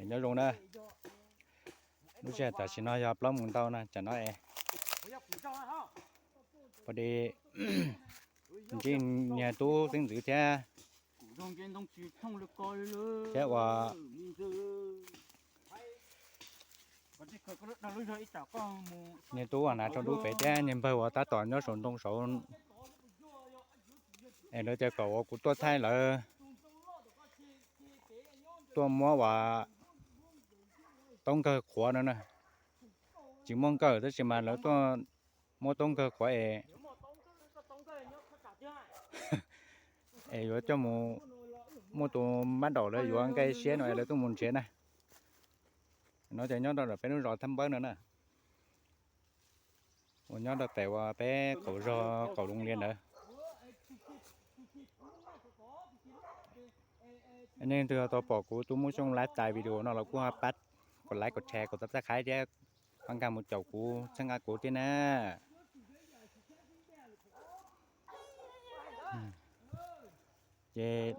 Nyob zoo na, lub sij hawm tam sim no yog plaub moos ntau na, tsam no es pom di ntsib niag tub xeeb ntxwv thiab, thiab ua niag tub uas hnav tsho dub pem thiab niag npawg uas tab tom nyob saum ntoo saud, es lawv tias kom uas kuv tuaj thaij lawv tuaj muab uas taub nkawg qhuav no na. Tsis muaj nkawj tab sis mas lawv tuaj muab taub nkawg qhuav es, es yuav coj mus muaj tus mab daum lawv yuav nqaij siab no es lawv tuaj mus nrhiav na. No ces nyob rau peb lub zos Thab Npawb no na, uas nyob rau pem uas peb qaum zog qaum Loos Lias ntawd. Nej leej twg tau pom kuv tus Muaj Xyooj Lifestyle video no los kuj ho pab kom like, kom share, kom subscribe thiab pab nkag mus caum kuv, txhawb nqa kuv thiab na. Ces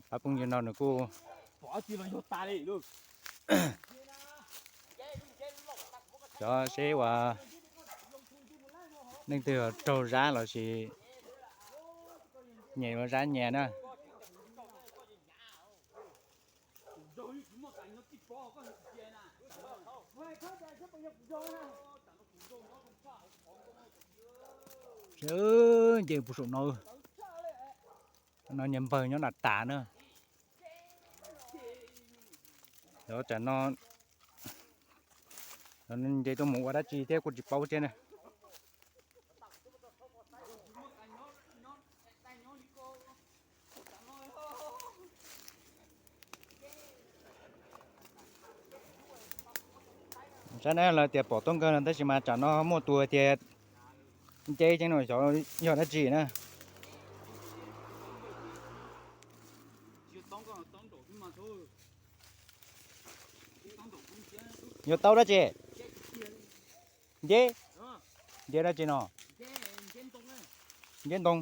pab phooj ywg no nws kuj xyov seb uas leej twg raug zab los sis nyem ua zab nyias na. Nce puag saum no, no niag npawg nyob nram tas na. Yog tsam no nce tuaj mus ua dab tsi thiab kuj tsis paub thiab na. Saib na, lawv tias pom taub nkawg no tab sis mas tsam no muaj tus tias nceb ceeb no xyov yog dab tsi na. Yuav tau dab tsi? Nceb? Nceb dab tsi no? Nceb ntoo.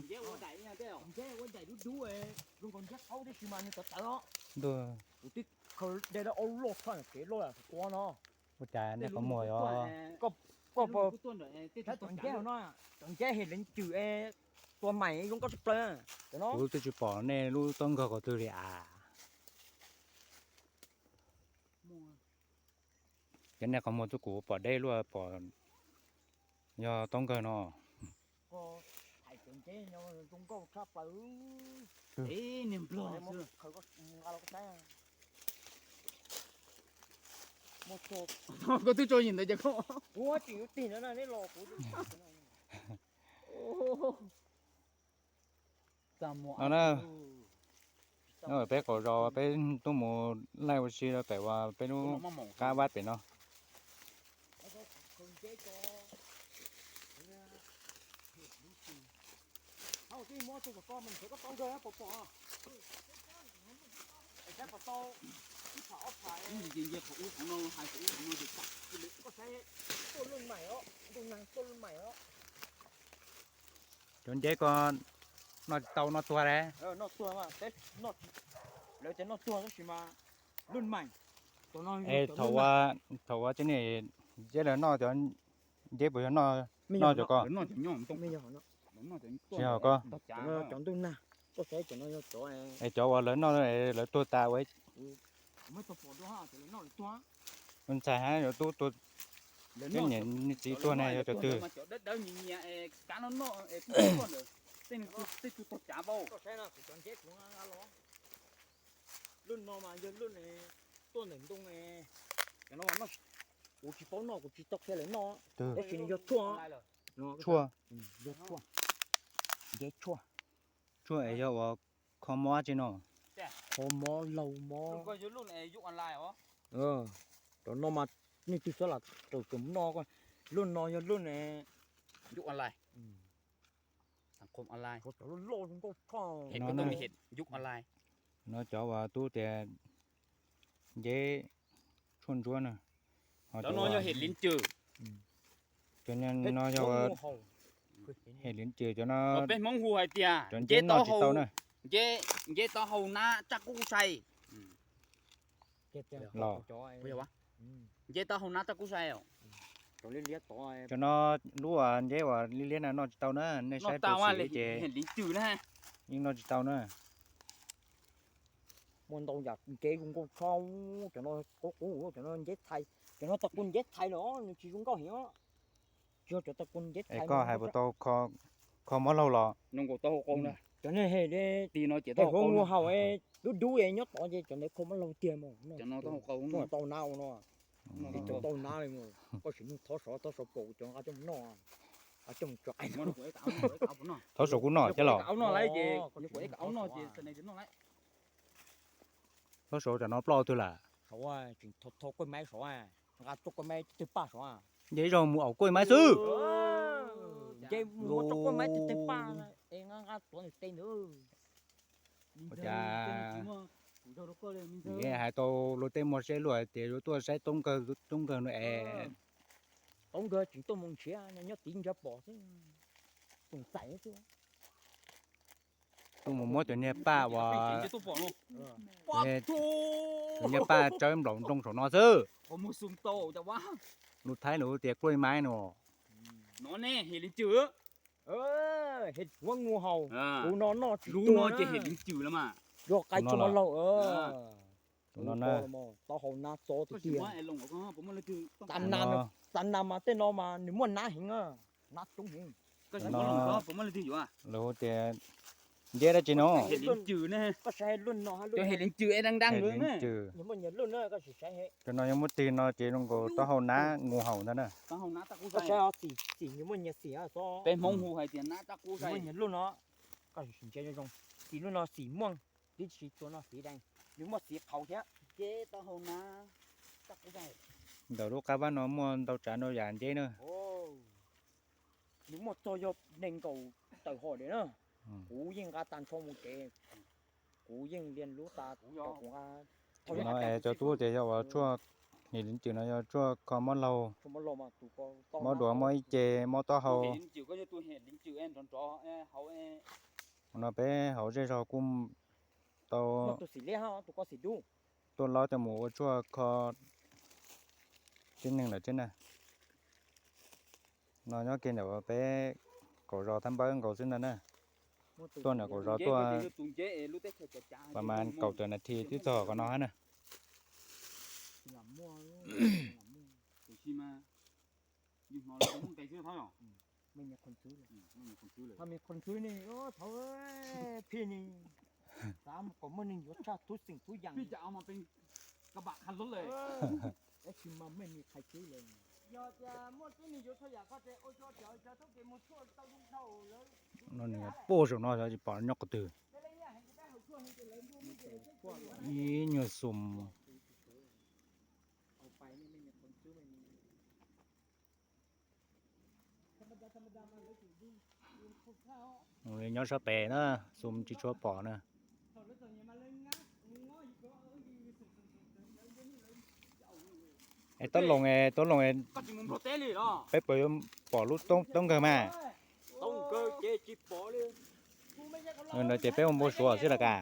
Ua cas nej qhov muag os? Cov nceb no, cov nceb hem leev cwm es tua maim zoo nkauj tshaj plaws. Kuv twb tsis pom nej lub taub nkawg qhov twg li as. Cov nej qhov muag twb kuv pom deb luaj pom yog taub nkawg no. Koj twb tso yim ntawd ces koj. No na, peb qaum zos peb tuaj mus laij ua si rau pem uas peb lub qab vaj pem no. Cov nceb ko noj tsis tau, noj tuag lawm. Lawv tias noj tuag tab sis mas lub maim. Es thaum uas, thaum uas cov niag nceb lawv noj cov nceb puas yog noj, noj cov ko? Tsis yog ko. Cov ntuj nag, koj saib cov no yog cov, es cov uas lawv noj lawv tuag tas ua ntxhais hab yuav tub tuag, niam txiv tuag ne yog cov twg? Lub no mas yog lub tuaj ntawm ntoo, kuv tsis paub noj, kuv tsis tau qhia lawv noj, tab sis nws yog tshuaj. Tshuaj. Yog tshuaj, nceb tshuaj. Tshuaj es yog uas kho mob tsi no? Kho mob laug mob. Cov no mas nej twg xav lam raws tus noj ko. Lub no yog lub ne, loj loj zoo nkauj tshaj. No cov uas tub tias nceb tshuaj ntsuab na. Cov no yog hem liv cwm. Cov no yog hem liv cwm, cov no peb Hmoob hu hais tias cov nceb noj tsis tau na. Nce, nce tau hau nab raj kub sai. Los, nce tau hau nab raj kub sai. Cov no lub nce uas liab liab no noj tsis tau na, nej saib tau li ces yeej noj tsis tau na. Muaj ntau yam nce zoo nkauj tshaj, cov no qub qub, cov no nceb txhais, cov no tau kuv nceb txhais los nws tsis zoo nkauj heev. Tsis yog cov tau kuv nceb txhais. Koj hais puas tau kho mob laug los? Cov nej he, tej huab mus haus dub dub nyob tod ces cov ntawd kho mob laug tiag mas. Tau nab no, cov tau nab li mus, koj sim nug thov sov, thov sov pom cov nqa coj mus noj, coj mus tso. Thov sov kuj noj thiab los? Thov sov cov no ploj twg lawm? Tseem thov koj maib sov, nqa tso koj maib twg paj sov. Nce zog mus aus koj maib xwb. Nce mus muab tso koj maib twg twg paj, nqa nqa tuav nws te ntawd. Ua cas hais tau luag tej muag seb luag hais tias yuav tuaj saib toob kawg toob kawg no es. Toob kawg tseem tuaj mus nrhiav nyob tid nrhiav pom xwb. Tseem txais xwb. Tuaj mus muab cov niag paj uas, cov niag paj tsawb nplaum nroog saum no xwb. Lus Thaib lus tias koj maib no. No ne, hais li ntawd. Huab mus haus, lub no noj tsis tuag ces hais li ntawd los mas. Yog qai tsis muaj laug. Tus no na, tau hau nab txob tiag tiag. Xav nas mas tej no mas nws muaj nab heev, nab coob heev. Lawv tias nceb dab tsi no? Hais li ntawd, hais li ntawd. Cov no yog muab tig no ces zoo nkaus tau hau nab mus haus ntag na. Peb Hmoob hu hais tias nab raj kub sai. Nyiam lub no, koj sim ntsia zoo zoo. Xim lub no xim muaj, tib si tua no xim dees, nws muaj xim qhaus thiab. Ntawm lub qab vab no muaj ntau tsav ntau yam nceb na. Nws muaj txog yog nees nkaum tawm hom li na. Kuv yeej nqa tag nrho mus tsev, kuv yeej lias lub tas. No es cov tub tias yog uas tshuaj him li ncws no yog tshuaj kho mob laug, mob duav, mob ib ce, mob taub hau. No peb hauv zej zog kuj tau tuaj laub coj mus ua tshuaj kho tib neeg lawm thiab na. No nyob kiag ntawm peb kaum zos thab npawb nkaus xwb ntag na. Tuaj ntawm kaum zos tuaj pas mas kaum tawm nas this twb txog qhov no hab na. No nws puag saum no xyov tsis pom nyob qhov twg. Ib nyuag xum. Nyob sab pem na, xum tsis tshua pom na. Es Tob Loos, Tob Loos, peb puas yuav pom lub toob kawg mas? Ntawd ces peb ua npau suav xwb las kas.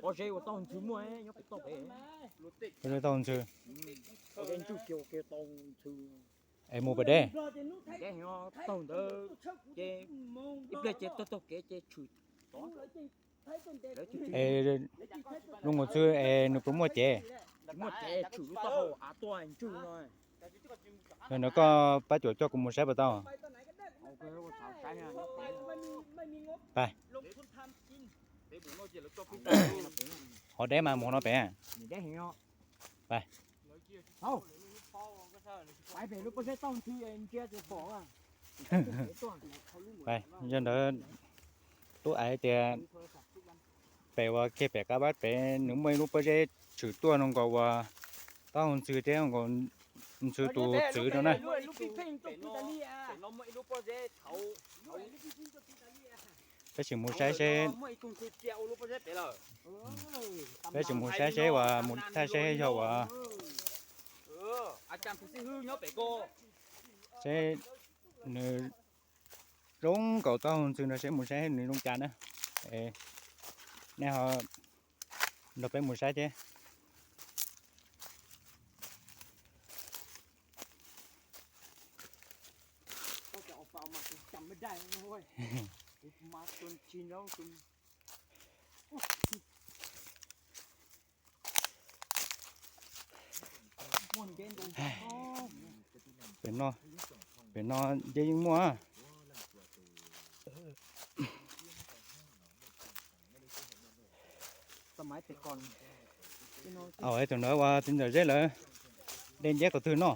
Pob zeb uas tau ntxhw muaj nyob pem toj pem. Pob zeb tau ntxhw. Es mus pem deb. Taug ntawd ces ib pliag ces taug taug kev ces tshwm tod. Es lub nkaus ntxhw es nws puas muaj cev? Muaj cev, tshwm lub taub hau av tuaj ntswg no. Yog no koj pab cuam coj kuv mus saib puas tau? Pais. Hov deb mas mus no pem. Pais. Yog ntawd tub aiv tias pem uas kiag pem qab vab pem nws muaj ib lub pob zeb tshwm tuaj no nkaus uas taub hau ntxhw thiab nkaus ntxhw tus txwv no na. Peb sim mus saib seb, peb sim mus saib seb uas mus thaij seb yog uas Seb nws zoo nkaus tau ntxhw no, seb mus saib nws zoo cas na. Nej ho nrog peb mus saib thiab. Pem no, pem no nce yeej muaj. Au, tus ntawd ua txiv ntxawm Zeb lawv dej nceb qhov twg no?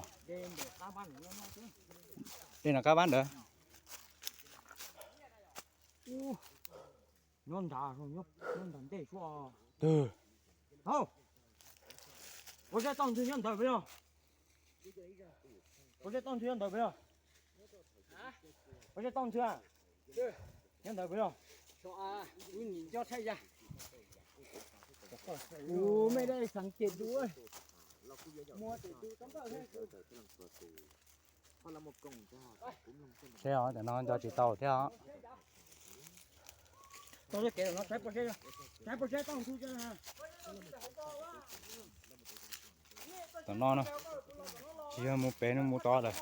Dej no qab vab ntawd. Nyob nrad, nyob nrad ntej suab. Twg? Hauj, ua zeb toj ntxhw nyob ntawd pem no. Ua zeb toj ntxhw nyob ntawd pem no. Ua zeb toj ntxhw nyob ntawd pem no. Seb os, cov no nco tsis tau thiab os. Tom no na, tsis yog mus pem no mus tod lawm.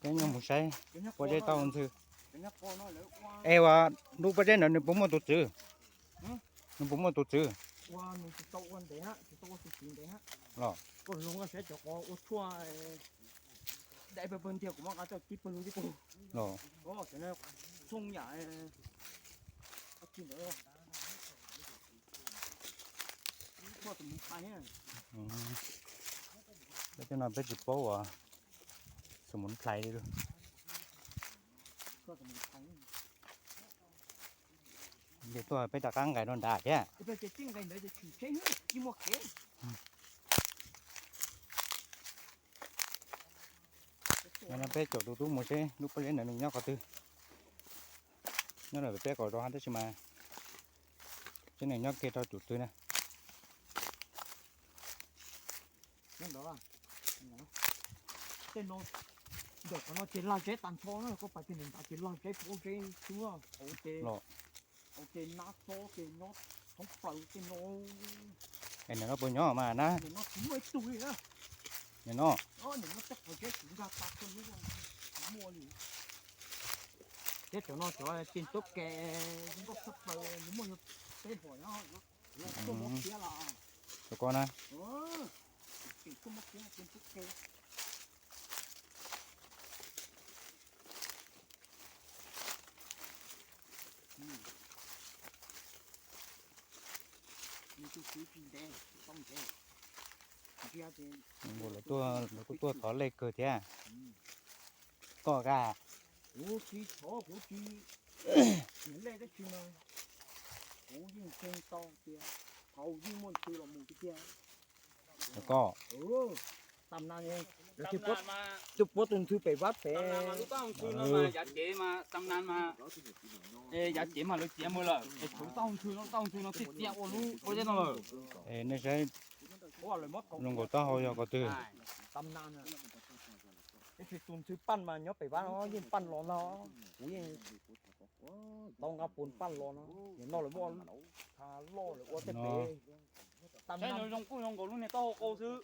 Peb nyuag mus saib pob zeb tau ntxhw. Es ua lub pob zeb ntawd nws puas muaj tus txwv? Nws puas muaj tus txwv? Los los. Peb tej no peb tsis paub uas xus mus plhais li. Ces tuaj peb rov qab nqes rau nrad thiab. No peb caum tus tub mus seb lub pob zeb ntawd nws nyob qhov twg. Nyob lawm peb qaum zos tab sis mas seb nws nyob kiag rau cum twg na. Tej no, ntawm qhov no ces lag zeb tag nrho na, koj pais kiag ntawm nrad ces lag zeb pob zeb xwb. Hauv ces nab xob ces nyob thoob plaws tej no. Es nim no puas nyob mas na? Nim no tsis muaj ib tug li na. Nim no. Nim no tej qhov zeb kuv nkag tas txhua lub, tsis muaj li. Thiab cov no cov tseem tuab ke zoo nkauj tshaj plaws, nws muaj yog peb hom no, tuaj mob siab los. Cov ko na. Tseem tuaj mob siab tseem tuab ke. Lawv kuj tuaj thov lej kawg thiab. Koj ka. Kuv tsis thov, kuv tsis nyiam lej dab tsi mas kuv yeej ntseeg tau tias thaum yeej muaj ntxhw los mus tiag tiag. Koj, tam nas, lawv twb puab tus ntxhw pem vab pem. Lub taub hau ntxhw no mas yav cev mas tam nas mas, yav cev mas lawv ciav mus lawm es tshuav lub taub hau ntxhw no, lub taub hau ntxhw no thiaj ciaj ua lub pob zeb no lawm. Es nej saib, zoo nkaus taub hau yog qhov twg? Tam nas, tab sis tus ntxhw paj mas nyob pem vab no yeej paj los no, kuv yeej tau nqa pus paj los no, nim no lawv muaj loj lawv ua tej pem. Saib no zoo kuj zoo nkaus lub niag taub hau qau xwb.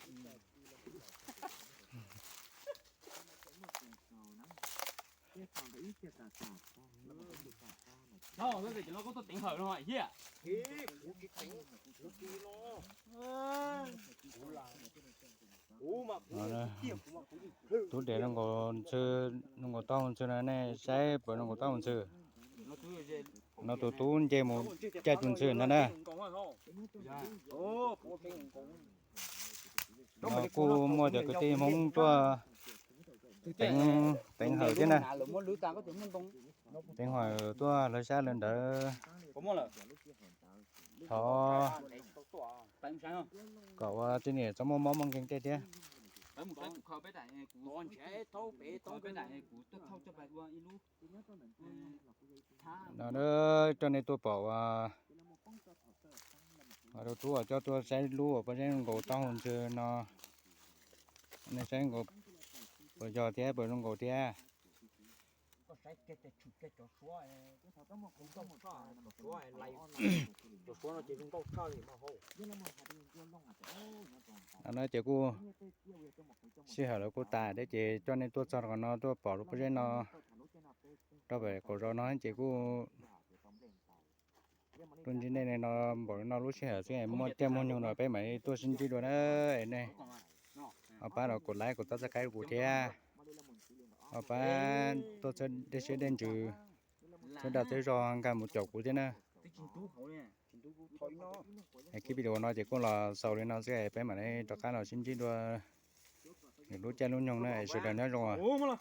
Cov no peb cov no koj tuaj teev hawm no hiaj. Tub dev zoo nkaus ntxhw, zoo nkaus taub hau ntxhw no nej saib puas zoo nkaus taub hau ntxhw. No tus tub nce mus caij tus ntxhw ntag na. No kuj muaj cov kwv tij Hmoob tuaj teev, teev hawm thiab na. Teev hawm tuaj lawv sab lawv ntawd. Thov kom ua tej niam txhob muaj mob muaj nkeeg tej thiab. No rau nej tuaj pom ua Os, rau tub coj tuaj saib lub uas pob zeb zoo nkaus taub hau ntswg no, nej saib nkaus puas yog thiab puas zoo nkaus thiab. No ces kuj sij hawm lawv kuj tas thiab ces coj nej tuaj txog qhov no tuaj pom lub pob zeb no rau pem qaum zos no ces kuj tuaj ntsib nej no npaum li no lub sij hawm xwb, muaj caij muaj nyoog no peb mam li tuaj sib ntsib dua na. Nej ho pab los kuv like kuv tab txhab qaib kuv thiab, ho pab tuaj txhawb dej siab dej ntsws, txhawb dag txhawb zog nkag mus caum kuv thiab na. Clip video no ces kuj los xaus li no xwb, peb mam li rov qab los sib ntsib dua lwm lub caij lub nyoog na, sawv daws nyob zoo.